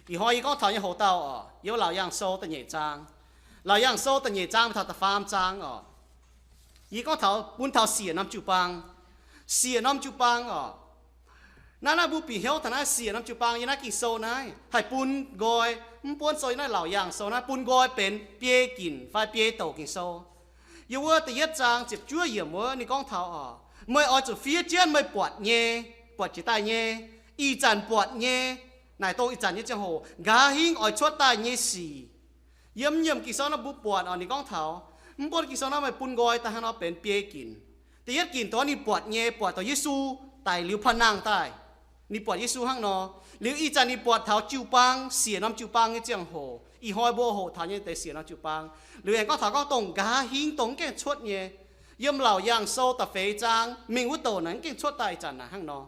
Ih hnoi yie gorngv taux nyei hoc dauh oc, yiem Laauc Yaangh Sou da'nyeic zaang. Laauc Yaangh Sou da'nyeic zaang taux da'faam zaang oc. Yie gorngv taux bun taux siec norm jiu-baang. Siec norm jiu-baang oc. Naaiv, naaiv mbuo bieqc hnyouv taux naaiv siec norm jiu-baang yiem naaiv Ging-Sou naaiv haih bun nqoi, mv buonv sou yiem naaiv Laauc Yaangh Sou naaiv bun nqoi benx biei ginc fai biei douc Ging-Sou. Yiem wuov da'yietv zaang ziepc juov yiemc wuov ninh gorngv taux oc, meih oix zuqc fiev jienv meih buatc nyei, buatc jiex daaih nyei, ih zanc buatc nyei, naaic dongh ih zanc nyei ziangh hoc nqa'haav hingv oix cuotv daaih nyei sic. Yiem yiemc Ging-Sou naaiv mbuo buatc oc, ninh gorngv taux, mv buonv Ging-Sou naaiv meih bun nqoi daaih hnangv nor benx biei ginc. Da'yietv ginc dongh ninh buatc nyei, buatc dongh Yesu daic liuz paav nangh daaih. Ninh buatc Yesu hnangv nor. Liuz ih zanc ninh buatc taux jiu-baang, siec norm jiu-baang nyei ziangh hoc. Ih hnoi mbuo hoqc taux nyei deix siec norm jiu-baang. Liuz aengx gorngv taux gorngv dongh nqa'haav hingv dongh mv gaengh cuotv nyei. Yiem Laauc Yaangh Sou da'feix zaang mingh wuov douc naaic mv gaengh cuotv daaih ih zanc naaic hnangv nor.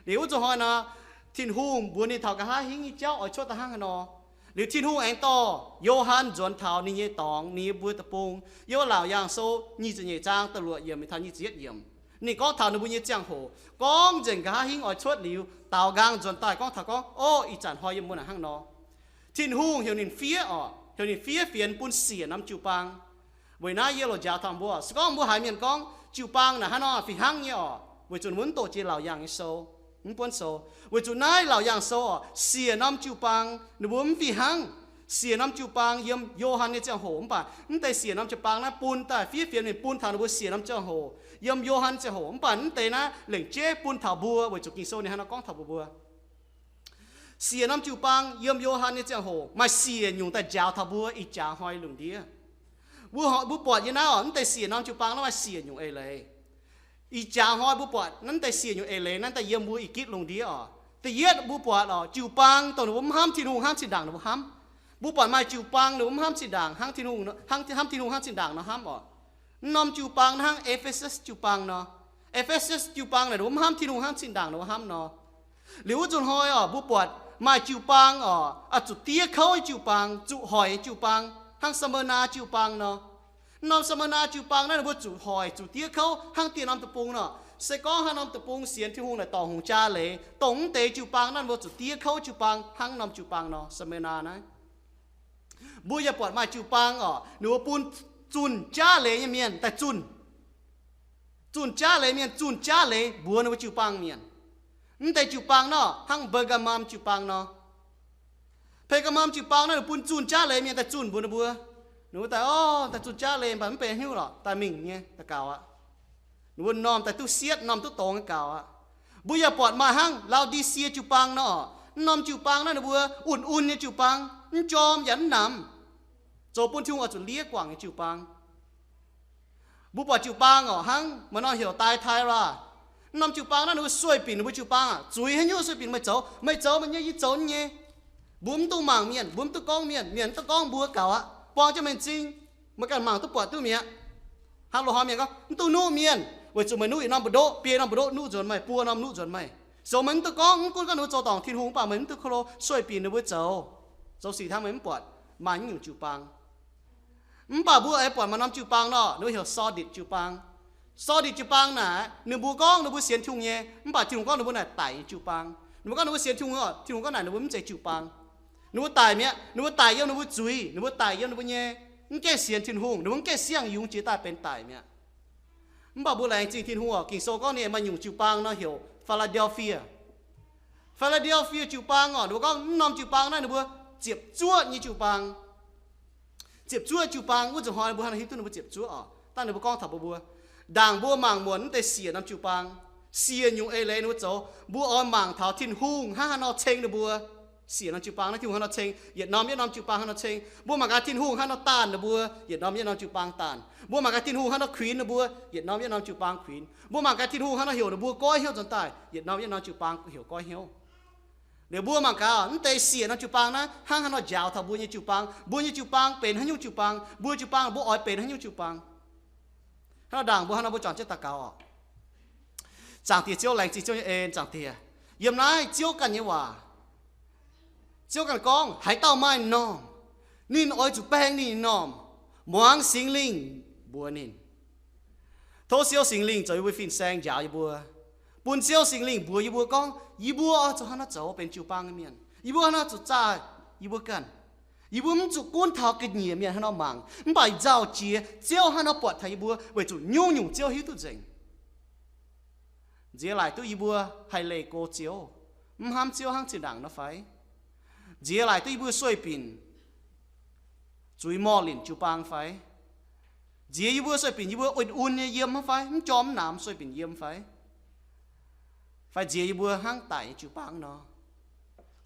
Liuz wuov zuqc hnoi nor, Tin-Hungh mbuox ninh taux nqa'haav hingv nyei jauv oix cuotv daaih hnangv haaix nor. Liuz Tin-Hungh aengx dorh Yo^han nzuonx taux ninh nyei dorngx, ninh nyei mbuo deic-bung. Yiem Laauc Yaangh Sou nyic ziepc nyeic zaang da'luoqc yiemc mingh taux nyic ziepc yietv yiemc, ninh gorngv taux ninh mbuo nyei ziangh hoc, gorngv nzengc nqa'haav hingv oix cuotv liuz, daaux nqaang nzuonx daaih gorngv taux gorngv, o, ih zanc hnoi yiem mbuo naaic hnangv nor. Tin-Hungh heuc ninh fiev oc, heuc ninh fiev fienx bun siec norm jiu-baang. Weic naaiv yie loc njaaux taux mbuo, se gorngv mbuo haiz mienh gorngv jiu-baang naaic hnangv nor fih hnangv nyei oc, weic zuqc ninh mbuo mv doqc jiex Laauc Yaangh Sou, mv buonv sou. Weic zuqc naaiv Laauc Yaangh Sou oc, siec norm jiu-baang ninh mbuo mv fih hnangv. Siec norm jiu-baang yiem Yo^han nyei ziangh hoc, mv baac mv deix siec norm jiu-baang naaiv bun daaih fiev fienx mingh bun taux ninh mbuo siec norm ziangh hoc yiem Yo^han ziangh hoc. Mv baac mv deix naaiv lengc jeiv bun taux mbuo, weic zuqc Ging-Sou ninh hnangv nor gorngv taux mbuo, mbuo siec norm jiu-baang yiem Yo^han nyei ziangh hoc maaih siec nyungc daaih njaaux taux mbuo ih jaax hnoi lungh ndiev. Mbuo, mbuo buatc yiem naaiv oc, mv deix siec norm jiu-baang naaiv maaih siec nyungc eix leiz. Ih jaax hnoi mbuo buatc naaiv deix siec nyungc eix leiz naaiv daaih yiem mbuo Iu-Gitv lungh ndiev oc. Da'yietv mbuo buatc oc, jiu-baang dongh ninh mbuo mv hnamv Tin-Hungh hnangv zinh ndaangc ninh mbuo hnamv. Mbuo buatc maaih jiu-baang ninh mbuo mv hnamv zinh ndaangc hnangv Tin-Hungh, hnamv, hnamv Tin-Hungh hnangv zinh ndaangc nor hnamv oc. Mv norm jiu-baang naaiv hnangv E^fe^so jiu-baang nor. E^fe^so jiu-baang naaic ninh mbuo mv hnamv Tin-Hungh hnangv zinh ndaangc ninh mbuo hnamv nor. Liuz wuov nzunc hnoi oc, mbuo buatc maaih jiu-baang oc, zuqc diev kouv nyei jiu-baang, zuqc hoic nyei jiu-baang, hnangv Saa^me^naa jiu-baang nor. Mv norm Saa^me^naa jiu-baang naaiv ninh mbuo zuqc hoic, zuqc diev kouv hnangv dieh norm deic-bung nor. Se gorngv haaix norm deic-bung sienx Tin-Hungh naaic dorngc hungh jaa leiz, dongh mv deix jiu-baang naaiv ninh mbuo zuqc diev kouv jiu-baang hnangv norm jiu-baang nor, Saa^me^naa naaiv. Mbuo yaac buatc maaih jiu-baang oc, ninh mbuo bun zunh jaav leiz nyei mienh daaih zunh. Zunh jaav leiz mienh zunh jaav leiz mbuox ninh mbuo jiu-baang mienh. Mv deix jiu-baang nor hnangv Mbe^gaa^mam jiu-baang nor. Mbe^gaa^mam jiu-baang naaiv ninh bun zunh jaav leiz mienh daaih zunh mbuox ninh mbuo. Ninh mbuo daaih, o, daaih zunh jaav leiz mv baac mv benx haaix nyungc lorqc, daaih mingh nyei, daaih gaux aqv. Ninh mbuo m'normh daaih duqv sietv, m'normh duqv dongz nyei gaux aqv. Mbuo yaac buatc maaih hnangv Lao^di^sie jiu-baang nor. Mv norm jiu-baang naaiv ninh mbuo un-un nyei jiu-baang, mv jorm yaac mv namx, zoux bun Tin-Hungh oix zuqc liev guangc nyei jiu-baang. Mbuo buatc jiu-baang oc, hnangv maaih norm heuc Thaai^tai^raa. Mv norm jiu-baang naaiv ninh mbuo sueih binc ninh mbuo jiu-baang aqv. Zuiz haaix nyungc sueih binc meih zoux, meih zoux meih nyei, yie zoux nyei. Mbuo mv duqv mangc mienh, mbuo mv duqv gorngv mienh, mienh mv duqv gorngv mbuo gaux aqv. Buang jienv meih m'zing, meih ganh mangc duqv buatc duqv mi'aqv. Hnangv loz-hnoi mienh gorngv mv duqv nuqv mienh, weic zuqc meih nuqv yietc norm mbu'ndoqv, biei norm mbu'ndoqv nuqv nzuonx meih, buo norm nuqv nzuonx meih. Zoux meih mv duqv gorngv, mv gunv gorngv ninh mbuo zoux dorngc Tin-Hungh, mv baac meih mv duqv ko lo sueih binc ninh mbuo zoux. Zoux sic hnangv meih mv buatc. Maaih nyungc jiu-baang. Mv baac mbuo aengx buatc maaih norm jiu-baang nor, ninh mbuo heuc Saaditc jiu-baang. Saaditc jiu-baang naaic, ninh mbuo gorngv ninh mbuo sienx Tin-Hungh nyei, mv baac Tin-Hungh gorngv ninh mbuo naaic daic nyei jiu-baang. Ninh mbuo gorngv ninh mbuo sienx Tin-Hungh, Tin-Hungh gorngv naaic ninh mbuo mv zeiz jiu-baang. Ninh mbuo daic mi'aqv, ninh mbuo daic yiem ninh mbuo zuiz, ninh mbuo daic yiem ninh mbuo nyei mv gaengh sienx Tin-Hungh, ninh mbuo mv gaengh siang-yungz jiex daaih benx daic mi'aqv. Mv baac mbuo laengz zingh Tin-Hungh oc, Ging-Sou gorngv ninh maaih nyungc jiu-baang nor heuc Fi^laa^ndie^fie. Fi^laa^ndie^fie jiu-baang oc, ninh mbuo gorngv mv norm jiu-baang naaiv ninh mbuo ziepc zuoqv nyei jiu-baang. Ziepc zuoqv jiu-baang wuov nzunc hnoi mbuo hnangv hiuv duqv ninh mbuo ziepc zuoqv oc. Dangh ninh mbuo gorngv taux mbuo, mbuo, ndaangc mbuo mangc muonc mv deix siec norm jiu-baang, siec nyungc eix leiz ninh mbuo zoux, mbuo oix mangc taux Tin-Hungh hnangv haaix nor ceng ninh mbuo. Siec norm jiu-baang naaiv Tin-Hungh hnangv nor ceng, yietc norm yietc norm jiu-baang hnangv nor ceng. Mbuo mangc gaax Tin-Hungh hnangv nor daanh ninh mbuo, yietc norm yietc norm jiu-baang daanh. Mbuo mangc gaax Tin-Hungh hnangv nor kuinx ninh mbuo, yietc norm yietc norm jiu-baang kuinx. Mbuo mangc gaax Tin-Hungh hnangv nor heuc ninh mbuo goiv hnyouv nzuonx daaih, yietc norm yietc norm jiu-baang heuc goiv hnyouv. Liuz mbuo mangc gaax, mv deix siec norm jiu-baang naaiv hnangv haaix nor njaaux taux mbuo nyei jiu-baang, mbuo nyei jiu-baang benx haaix nyungc jiu-baang, mbuo jiu-baang mbuo oix benx haaix nyungc jiu-baang. Hnangv naaiv ndaangc mbuo hnangv nor mbuo juangc jienv daux gaux oc. Zaangc Diex Ziouv, laengz zingh Ziouv nyei en, Zaangc Diex. Yiem naaiv Ziouv ganh nyei waac, Ziouv ganh gorngv, haaix dauh maaih m'normh, ninh oix zuqc baeng ninh m'normh, muangx Singx Lingh mbuox ninh. Tov Ziouv Singx Lingh zoux yie mbuo fin-saeng njaaux yie mbuo, bun Ziouv Singx Lingh mbuox yie mbuo gorngv yie mbuo oix zuqc hnangv haaix nor zoux benx jiu-baang nyei mienh. Yie mbuo hnangv nor zuqc zaah yie mbuo ganh. Yie mbuo mv zuqc gunv taux ga'nyiec mienh hnangv nor mangc, mv baac nzauh jiex Ziouv hnangv nor buatc taux yie mbuo, weic zuqc nyungc-nyungc Ziouv hiuv duqv nzengc. Nziex laaic duqv yie mbuo haih leih go Ziouv, mv hnamv Ziouv hnangv zinh ndaangc nor fai? Nziex laaic duqv yie mbuo sueih binc zuiz morh linc jiu-baang fai? Nziex yie mbuo sueih binc yie mbuo un-un nyei yiem hnangv fai? Mv jorm mv naamx sueih binc yiem fai? Fai nziex yie mbuo hnangv daic nyei jiu-baang nor,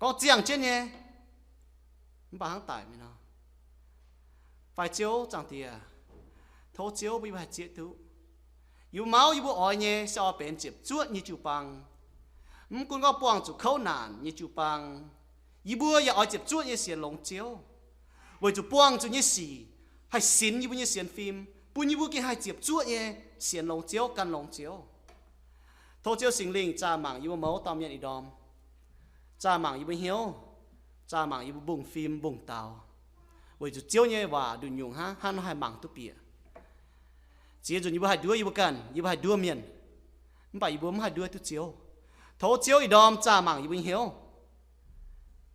gorngv ziangh jienv nyei, mv baac hnangv daic mingh nor? Fai Ziouv Zaangc Diex, tov Ziouv bun yie mbuo haih zieqv duqv. Yie mbuo mauv yie mbuo oix nyei se oix benx ziepc zuoqv nyei jiu-baang. Mv gunv gorngv buangh zuqc kouv naanc nyei jiu-baang, yie mbuo yaac oix ziepc zuoqv nyei sienx longx Ziouv, weic zuqc buangh zuqc nyei sic haih sinx yie mbuo nyei sienx fim, bun yie mbuo gengh haih ziepc zuoqv nyei sienx longx Ziouv, gan longx Ziouv. Tov Ziouv Singx Lingh zaah mangc yie mbuo mouz dauh mienh ih ndorm, zaah mangc yie mbuo hnyouv, zaah mangc yie mbuo mbungv fim mbungv daux, weic zuqc Ziouv nyei waac nduqc nyungc hnangv, hnangv nor haih mangc duqv bieqc. Ziex nzunc yie mbuo haih nduov yie mbuo ganh, yie mbuo haih nduov mienh, mv baac yie mbuo mv haih nduov duqv Ziouv. Tov Ziouv ih ndorm zaah mangc yie mbuo hnyouv,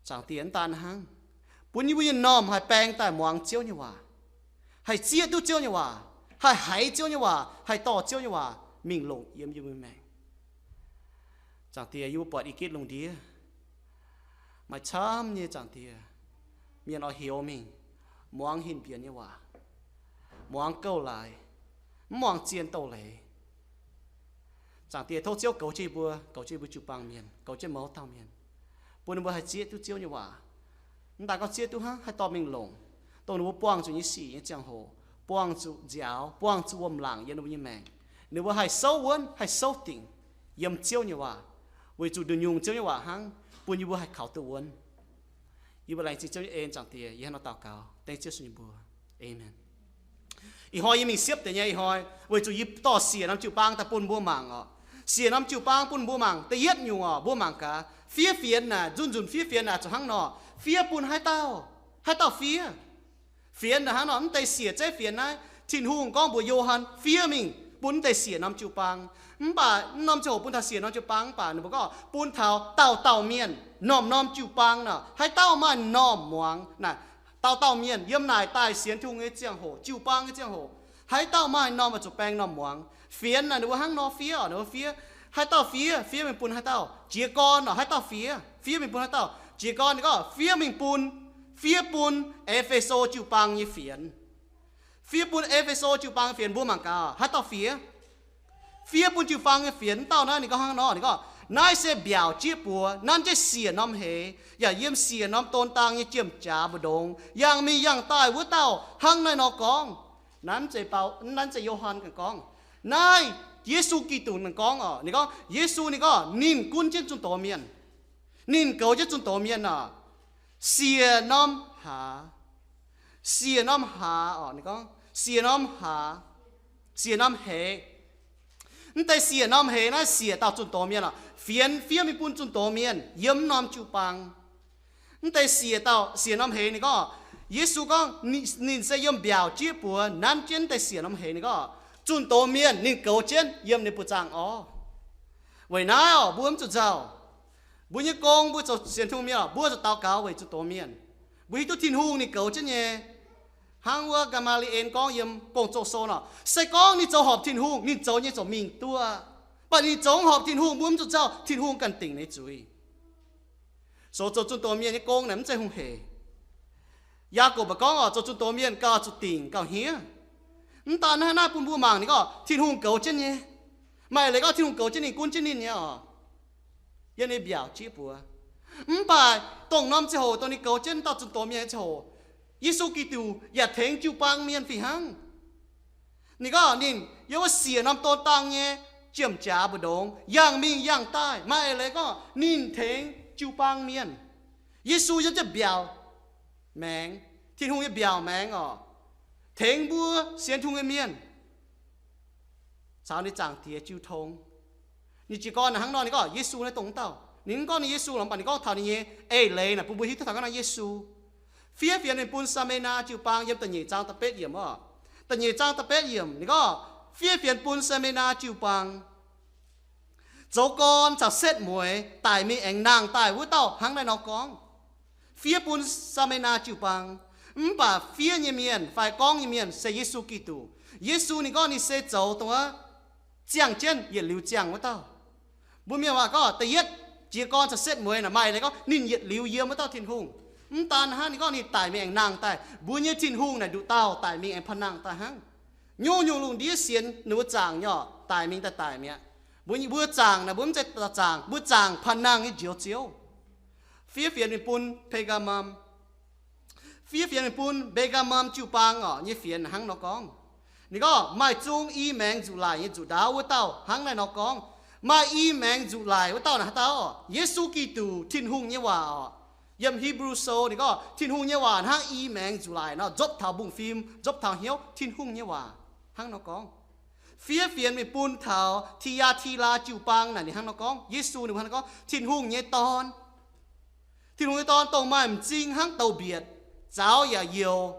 Zaangc Diex, mv daan hnangv, bun yie mbuo nyei m'normh haih baeng daaih muangx Ziouv nyei waac, haih zieqv duqv Ziouv nyei waac, haih haiz Ziouv nyei waac, haih dorh Ziouv nyei waac mingh longc yiem yie mbuo maengc. Zaangc Diex, yie mbuo buatc i gitv lungh ndiev maaih camv nyei, Zaangc Diex, mienh oix heuc mingh muangx hin mbienx nyei waac, muangx gouv laaix, mv muangx zien douz-leiz. Zaangc Diex, tov Ziouv goux jienv yie mbuo, goux jienv yie mbuo jiu-baang mienh, goux jienv mouz dauh mienh, bun ninh mbuo haih zieqv duqv Ziouv nyei waac. Mv daan gorngv zieqv duqv hnangv, haih dorh mingh longc, dongh ninh mbuo buangh zuqc nyei sic nyei ziangh hoc, buangh zuqc nziaaux, buangh zuqc wuom-laangc yiem ninh mbuo nyei maengc, ninh mbuo haih souv wuonv, haih souv dingc yiem Ziouv nyei waac, weic zuqc nduqc nyungc Ziouv nyei waac hnangv bun yie mbuo haih kaux duqv wuonv. Yie mbuo laengz zingh Ziouv nyei en, Zaangc Diex. Yie hnangv nor daux gaux dengv Ziouv Yesu nyei mbuox. Aamen. Ih hnoi yie mingh siepv deix nyei ih hnoi, weic zuqc yie dorh siec norm jiu-baang daaih bun mbuo mangc oc. Siec norm jiu-baang bun mbuo mangc. Da'yietv nyungc oc, mbuo mangc gaax, fiev fienx naaic, nzunc nzunc fiev fienx naaic zuqc hnangv nor. Fiev bun haaix dauh? Haaix dauh fiev? Fienx naaic hnangv nor, mv deix siec zeiv fienx naaiv, Tin-Hungh gorngv mbuox Yo^han fiev mingh bun mv deix siec norm jiu-baang. Mv baac mv norm ziangh hoc bun taux siec norm jiu-baang mv baac ninh mbuo gorngv bun taux dauh dauh mienh, norm norm jiu-baang nor, haaix dauh maaih m'normh muangx naaic, dauh dauh mienh yiem naaic daaih sienx Tin-Hungh nyei ziangh hoc, jiu-baang nyei ziangh hoc, haaix dauh maaih m'normh oix zuqc baeng m'normh muangx. Fienx naaic ninh mbuo hnangv nor fiev oc, ninh mbuo fiev, haaix dauh fiev, fiev mingh bun haaix dauh? Jiez gorn oc, haaix dauh fiev, fiev mingh bun haaix dauh? Jiez gorn ninh gorngv fiev mingh bun, fiev bun E^fe^so jiu-baang nyei fienx. Fiev bun E^fe^so jiu-baang nyei fienx, mbuo mangc gaax, haaix dauh fiev? Fiev bun jiu-baang nyei fienx. Mv dauh naaiv ninh gorngv hnangv nor, ninh gorngv, naaiv se mbiaauc jieqv buoz, nanv jienv siec norm heix, yaac yiem siec norm don daang nyei jiem-jaax mbu'ndongx, yangh mingh yangh daaih wuov dauh hnangv naaiv nor gorngv. Naaiv mv zeiz Bau-, naaiv mv zeiz Yo^han ganh gorngv. Naaiv Yesu Giduc ninh gorngv oc. Ninh gorngv, Yesu ninh gorngv ninh gunv jienv zunh doz mienh. Ninh goux jienv zunh doz mienh oc. Siec norm hlaax, siec norm hlaax oc, ninh gorngv siec norm hlaax, siec norm heix. Mv deix siec norm heix naaiv siec dauh zunh doz mienh oc. Fienx fiev mingh bun zunh doz mienh yiem norm jiu-baang. Mv deix siec dauh, siec norm heix ninh gorngv, Yesu gorngv ninh, ninh se yiem mbiaauc jieqv buoz nanv jienv mv deix siec norm heix ninh gorngv, zunh doz mienh ninh goux jienv yiem ninh buoz-zaangv orv. Weic naaiv oc, mbuo mv zuqc nzauh. Mbuo nyei gong, mbuo zoux sienx Tin-Hungh mienh oc, mbuo zuqc daux gaux weic zunh doz mienh. Mbuo hiuv duqv Tin-Hungh ninh goux jienv nyei. Hnangv wuov Gaa^maa^li^en gorngv yiem Gong-Zoh sou nor, se gorngv ninh zoux horpc Tin-Hungh, ninh zoux nyei ziouc mingh duqv. Mv baac ninh zoux mv horpc Tin-Hungh, mbuo mv zuqc nzauh, Tin-Hungh ganh dingc ninh nyei zuiz. Sou zoux zunh doz mienh nyei gong naaic mv zeiz hungh hec. Yaagorpc mbuo gorngv oc, zoux zunh doz mienh gauh zuqc dingc gauh hniev. Mv daan naaiv, naaiv bun mbuo mangc ninh gorngv Tin-Hungh goux jienv nyei. Maaih eix leiz gorngv Tin-Hungh goux jienv ninh, gunv jienv ninh nyei oc, yiem ninh mbiaauc jieqv buoz. Mv baac dongh norm ziangh hoc dongh ninh goux jienv dauh zunh doz mienh nyei ziangh hoc, Yesu Giduc yaac tengx jiu-baang mienh fih hnangv. Ninh gorngv ninh yiem wuov siec norm don daang nyei jiem-jaax mbu'ndongx yangh mingh yangh daaih. Maaih eix leiz gorngv ninh tengx jiu-baang mienh. Yesu yiem jienv mbiaauc maengx, Tin-Hungh nyei mbiaauc maengx oc, tengx mbuo sienx Tin-Hungh nyei mienh caux ninh Zaangc Diex jiu tong. Ninh jiez gorn naaic hnangv nor, ninh gorngv Yesu naaiv dongh wuov dauh. Ninh mv gorngv ninh Yesu lorqc, mv baac ninh gorngv taux ninh nyei eix leiz naaic bun mbuo hiuv duqv taux hnangv naaiv Yesu. Fiev fienx mingh bun Saa^me^naa jiu-baang yiem da'nyeic zaang da'betv yiemc oc. Da'nyeic zaang da'betv yiemc ninh gorngv, fiev fienx bun Saa^me^naa jiu-baang, zoux gorn caux setv mueiz daic mingh aengx nangh daaih wuov dauh hnangv naaiv nor gorngv. Fiev bun Saa^me^naa jiu-baang, mv baac fiev nyei mienh fai gorngv nyei mienh se Yesu Giduc. Yesu ninh gorngv ninh se zoux dongh wuov ziangh jienv yietc liuz ziangh wuov dauh. Mbuo mienh waac gorngv da'yietv jiez gorn caux setv mueiz naaic maaih leiz gorngv ninh yietc liuz yiem wuov dauh Tin-Hungh. Mv daan hnangv, ninh gorngv ninh daic mingh aengx nangh daaih. Mbuo nyei Tin-Hungh naaic nduqc dauh daic mingh aengx pa'nangh nangh daaih hnangv. Nyungc-nyungc lungh ndiev sienx ninh mbuo zaangc nyei orqc, daic mingh daaih daic mi'aqv. Mbuo, mbuo zaangc naaic mbuo mv zeiz zaangc, mbuo zaangc pa'nangh nyei Njoux Ziouv. Fiev fienx mingh bun Mbe^gaa^mam. Fiev fienx mingh bun Mbe^gaa^mam jiu-baang orqc nyei fienx hnangv nor gorngv. Ninh gorngv maaih zung i maengx nzuqc laic nyei nzuqc ndaauv wuov dauh hnangv naaiv nor gorngv. Maaih i maengx nzuqc laic wuov dauh naaic haaix dauh orqc? Yesu Giduc, Tin-Hungh nyei waac orqc. Yiem Hipv^lu Sou ninh gorngv Tin-Hungh nyei waac hnangv i maengx nzuqc laic nor, nzopv taux mbungv-fim, nzopv taux hnyouv, Tin-Hungh nyei waac hnangv nor gorngv. Fiev fienx mingh bun taux Ti^yaa^ti^laa jiu-baang naaic ninh hnangv nor gorngv. Yesu ninh mbuo hnangv nor gorngv Tin-Hungh nyei Dorn. Tin-Hungh nyei Dorn dongh maaih m'zing hnangv douz-mbietc, zaux yaac youc,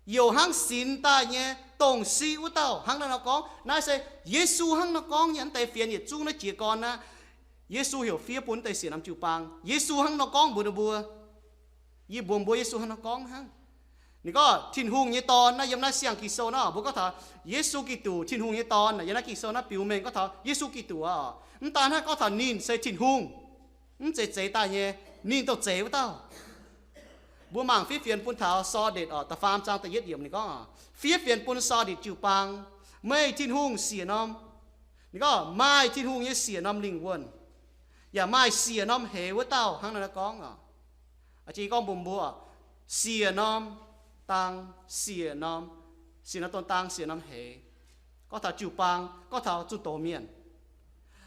youc hnangv sinx daaih nyei dongh siqv wuov dauh hnangv naaiv nor gorngv. Naaiv se Yesu hnangv nor gorngv nyei. Mv deix fienx yietc zungv naaiv jiez gorn naaiv, Yesu heuc fiev bun mv deix siec norm jiu-baang. Yesu hnangv nor gorngv mbuox ninh mbuo. Yie mbuox mbuo Yesu hnangv nor gorngv hnangv. Ninh gorngv Tin-Hungh nyei Dorn naaiv yiem naaiv siang Ging-Sou naaiv mbuo gorngv taux Yesu Giduc, Tin-Hungh nyei Dorn naaic yiem naaiv Ging-Sou naaiv biux mengh gorngv taux Yesu Giduc aqv. Mv daan hnangv, gorngv taux ninh se Tin-Hungh, mv zeiz zeix daaih nyei, ninh dongh zeix wuov dauh. Mbuo mangc fiev fienx bun taux Sorditc orqc, da'faam zaang da'yietv yiemc ninh gorngv, fiev fienx bun Sorditc jiu-baang, meih Tin-Hungh siec norm, ninh gorngv maaih Tin-Hungh nyei siec norm lingh wuonh, yaac maaih siec norm heix wuov dauh hnangv naaiv gorngv orqc. Jiex gorngv mbuox mbuo, siec norm dang, siec norm, siec norm dongh dang, siec norm heix. Gorngv taux jiu-baang, gorngv taux zunh doz mienh.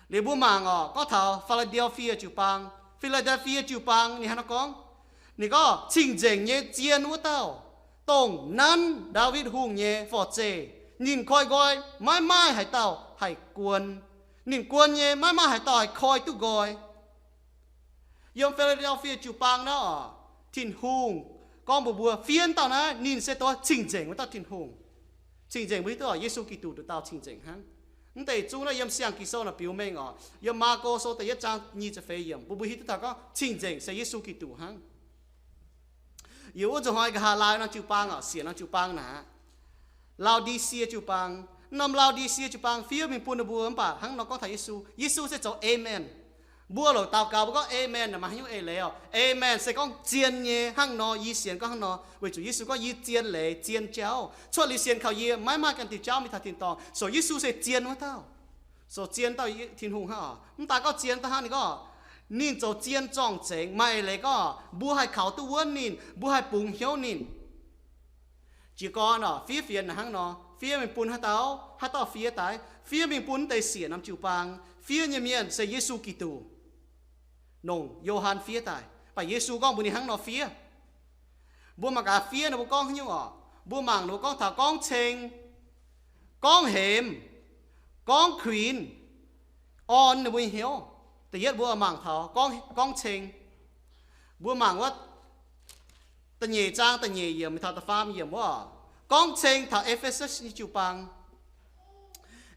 Liuz mbuo mangc orqc, gorngv taux Fi^laa^de^fie jiu-baang. Fi^laa^de^fie jiu-baang ninh hnangv nor gorngv, ninh gorngv cing-nzengc nyei zien wuov dauh, dongh nanv Ndaawitv Hungh nyei forv-zeih. Ninh koi nqoi maiv maaih haaix dauh haih guon. Ninh guon nyei maiv maaih haaix dauh haih koi duqv nqoi. Yiem Fi^laa^de^fie jiu-baang naaiv orqc, Tin-Hungh gorngv mbuox mbuo fiev dauh naaiv ninh se dongh cing-nzengc wuov dauh Tin-Hungh. Cing-nzengc mbuo hiuv duqv orqc, Yesu Giduc nduqc dauh cing-nzengc hnangv. Mv deix zungv naaiv yiem siang Ging-Sou naaic biux mengh orqc, yiem Maako Sou da'yietv zaang nyic ziepc feix yiemc, mbuo mbuo hiuv duqv taux gorngv cing-nzengc se Yesu Giduc hnangv. Yiem wuov nzunc hnoi nqa'haav laai norm jiu-baang orqc, siec norm jiu-baang naaic, Lao^di^sie jiu-baang. Norm Lao^di^sie jiu-baang fiev mingh bun ninh mbuo mv baac hnangv nor gorngv taux Yesu. Yesu se zoux Aamen. Mbuo louc daux gaux mbuo gorngv Aamen naaic maaih haaix nyungc eix leiz orqc? Aamen se gorngv zien nyei hnangv nor, yie sienx gorngv hnangv nor, weic zuqc Yesu gorngv yie zien leiz zien jauv. Cuotv liuz sienx kaux yie maiv maaih ganh diuh jauv mingh taux tin-dorngh. So Yesu se zien wuov dauh. So zien dauh Tin-Hungh hnangv orqc. Mv daaih gorngv zien dauh hnangv, ninh gorngv ninh zoux zien zorng-zengx, maaih eix leiz gorngv mbuo haih kaux duqv wuonv ninh, mbuo haih bungx hnyouv ninh. Jiez gorn orqc, fiev fienx naaic hnangv nor, fiev mingh bun haaix dauh, haaix dauh fiev daaih? Fiev mingh bun mv deix siec norm jiu-baang, fiev nyei mienh se Yesu Giduc. Nongc Yo^han fiev daaih, mv baac Yesu gorngv mbuox ninh hnangv nor fiev. Mbuo mangc gaax fiev ninh mbuo gorngv haaix nyungc orqc. Mbuo mangc ninh mbuo gorngv taux gorngv ceng, gorngv hemx, gorngv kuinx, orn ninh mbuo nyei hnyouv. Da'yietv mbuo mangc taux gorngv, gorngv ceng. Mbuo mangc wuov da'nyeic zaang da'nyeic yiemc taux da'faam yiemc wuov, gorngv ceng taux E^fe^so nyei jiu-baang.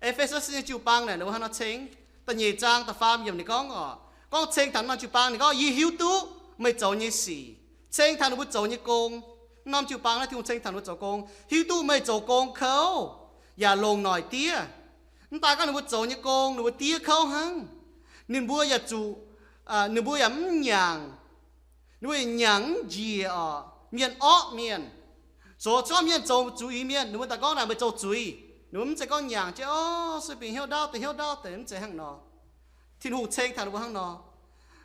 E^fe^so nyei jiu-baang naaic ninh mbuo hnangv nor ceng. Da'nyeic zaang da'faam yiemc ninh gorngv orqc, gorngv ceng taux norm jiu-baang ninh gorngv, yie hiuv duqv meih zoux nyei sic. Ceng taux ninh mbuo zoux nyei gong. Norm jiu-baang naaiv Tin-Hungh ceng taux ninh mbuo zoux gong, hiuv duqv meih zoux gong kouv yaac longc noic diev. Mv daaih gorngv ninh mbuo zoux nyei gong ninh mbuo diev kouv hnangv. Ninh mbuo yaac zuqc, ninh mbuo yaac mv nyaangc. Ninh mbuo yaac nyaangc mv njiec orqc, mienh orqv mienh. Zoux cuotv mienh zoux zuiz mienh, ninh mbuo daaih gorngv naaic meih zoux zuiz. Ninh mbuo mv zeiz gorngv nyaangc jienv, o, se bingx hnyouv ndaauv deix, hnyouv ndaauv deix, mv zeiz hnangv nor. Tin-Hungh ceng taux ninh mbuo hnangv nor.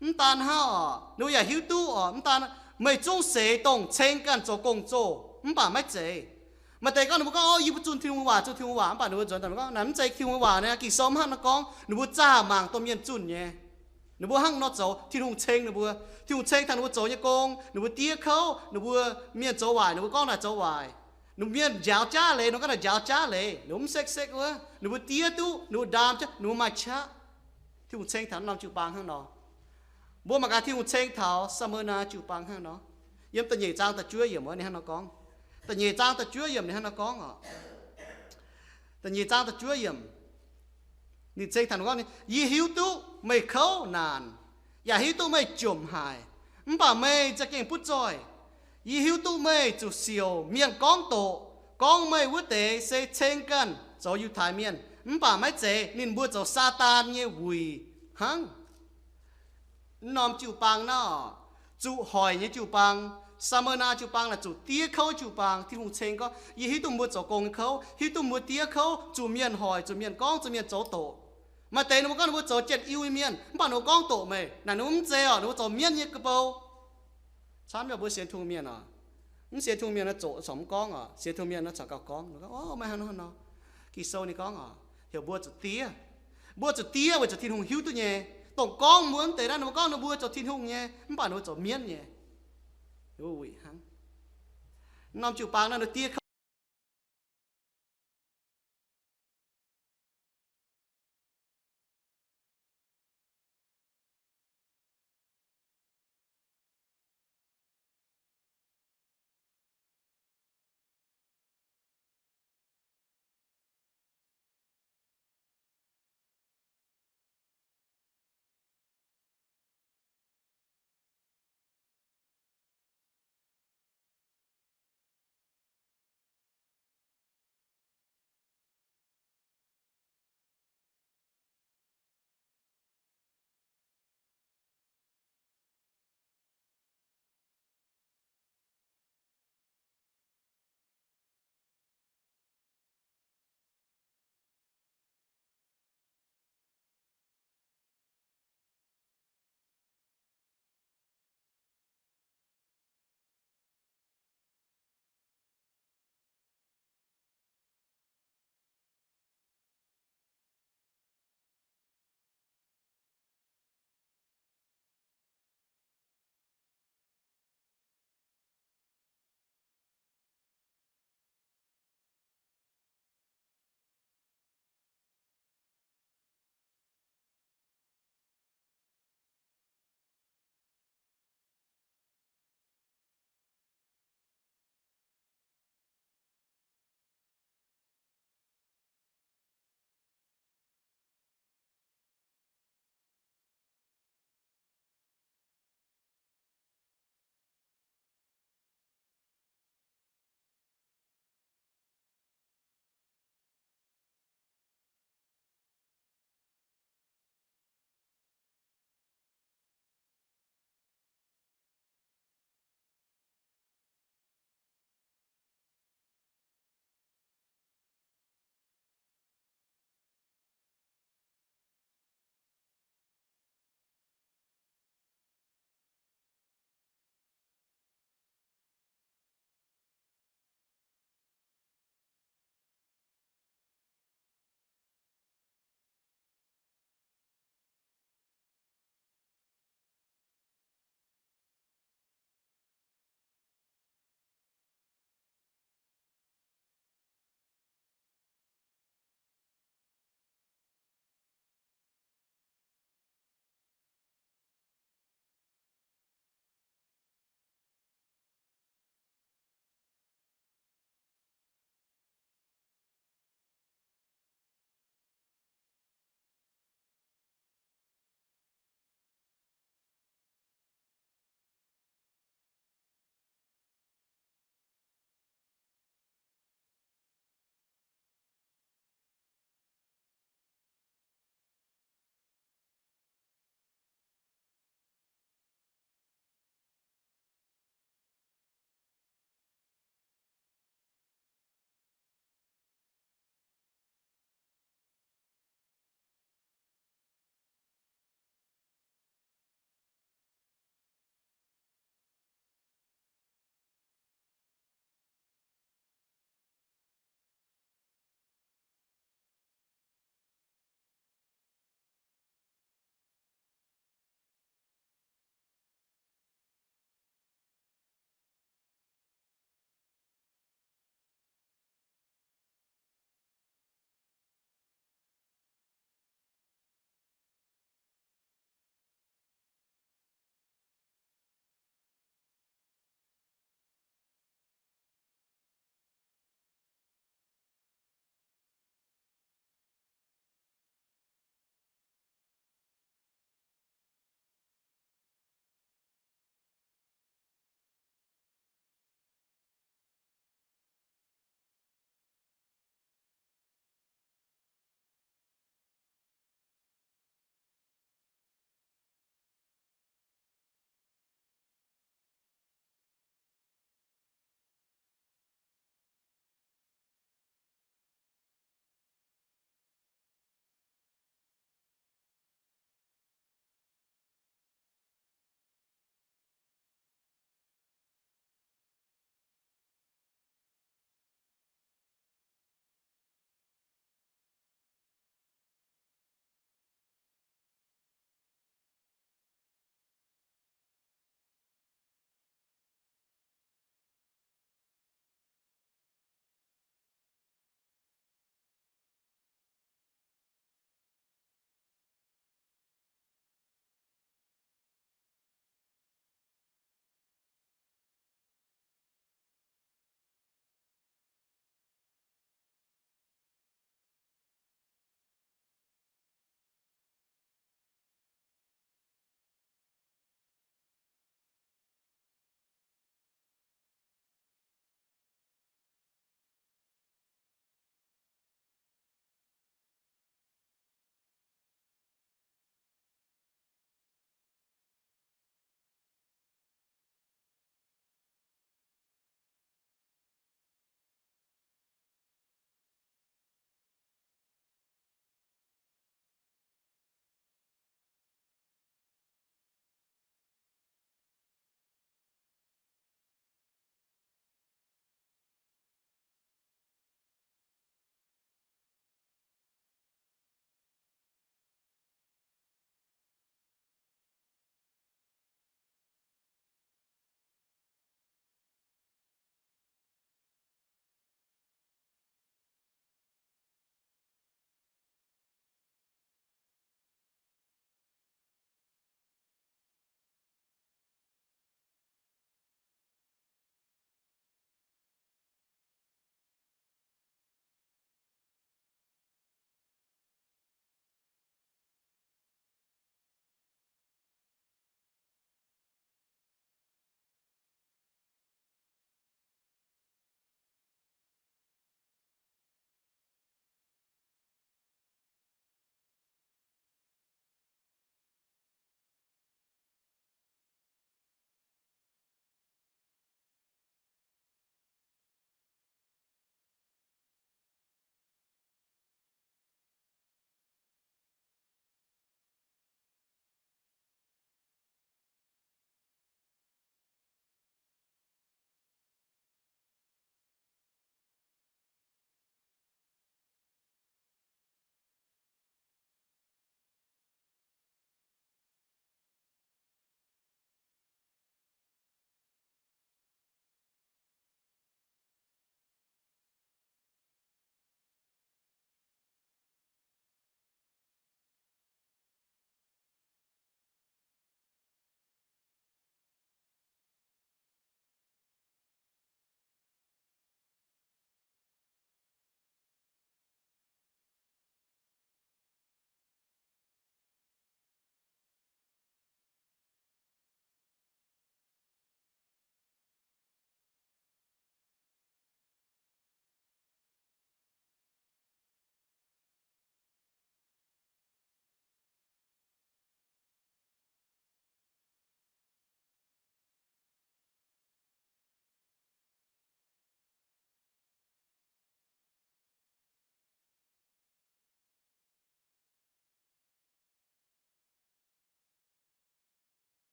Mv daan hnangv orqc, ninh mbuo yaac hiuv duqv orqc, mv daan, meih zungv seix dongh ceng ganh zoux gong-zoh mv baac maiv zeiz. Maaih deix gorngv ninh mbuo gorngv, o, yie mbuo zunh Tin-Hungh waac, zunh Tin-Hungh waac, mv baac ninh mbuo nzuonx daaih gorngv, naaic mv zeiz Tin-Hungh waac naaic, Ging-Sou mv hnangv nor gorngv. Ninh mbuo zaah mangc dongh mienh zunh nyei. Ninh mbuo hnangv nor zoux, Tin-Hungh ceng ninh mbuo. Tin-Hungh ceng taux ninh mbuo zoux nyei gong, ninh mbuo diev kouv, ninh mbuo, mienh zoux waaic ninh mbuo gorngv naaic zoux waaic. Ninh mbuo mienh njaaux jaav leiz ninh mbuo gorngv naaic njaaux jaav leiz, ninh mbuo mv sekv-sekv wuov, ninh mbuo diev duqv, ninh mbuo ndaam jaav, ninh mbuo maaih qaqv. Tin-Hungh ceng taux norm jiu-baang hnangv nor. Mbuo mangc gaax Tin-Hungh ceng taux Saa^me^naa jiu-baang hnangv nor. Yiem da'nyeic zaang da'juov yiemc wuov ninh hnangv nor gorngv. Da'nyeic zaang da'juov yiemc ninh hnangv nor gorngv orqc. Da'nyeic zaang da'juov yiemc, ninh ceng taux ninh gorngv, yie hiuv duqv meih kouv naanc, yaac hiuv duqv meih jomc haic. Mv baac meih za'gengh butv zoih. Yie hiuv duqv meih zuqc siouc mienh gorngv doqc, gorngv meih wuov deix se ceng ganh zoux Yiutai Mienh. Mv baac maiv zeiz, ninh mbuo zoux Saadaan nyei wuic hnangv. Norm jiu-baang naaiv, zuqc hoic nyei jiu-baang, Saa^me^naa jiu-baang naaic zuqc diev kouv jiu-baang. Tin-Hungh ceng gorngv, yie hiuv duqv mbuo zoux gong nyei kouv, hiuv duqv mbuo diev kouv, zuqc mienh hoic, zuqc mienh gorngv, zuqc mienh zoux doqc. Maaih deix ninh mbuo gorngv ninh mbuo zoux Janx-Iu nyei mienh, mv baac ninh mbuo gorngv doqc meih. Naaic ninh mbuo mv zeiz orqc, ninh mbuo zoux mienv nyei ga'bou. Camv yaac mbuo sienx Tin-Hungh mienh oc. Mv sienx Tin-Hungh mienh nor zoqc corc mv gorngv oc. Sienx Tin-Hungh mienh nor corc gauh gorngv. Ninh gorngv, o, meih hnangv nor, Ging-Sou ninh gorngv oc, heuc mbuo zuqc diev. Mbuo zuqc diev weic zuqc Tin-Hungh hiuv duqv nyei. Dongh gorngv mbuo mv deix naaiv, ninh mbuo gorngv ninh mbuo zoux Tin-Hungh nyei, mv baac ninh mbuo zoux mienv nyei. Wuic hnangv. Norm jiu-baang naaiv ninh diev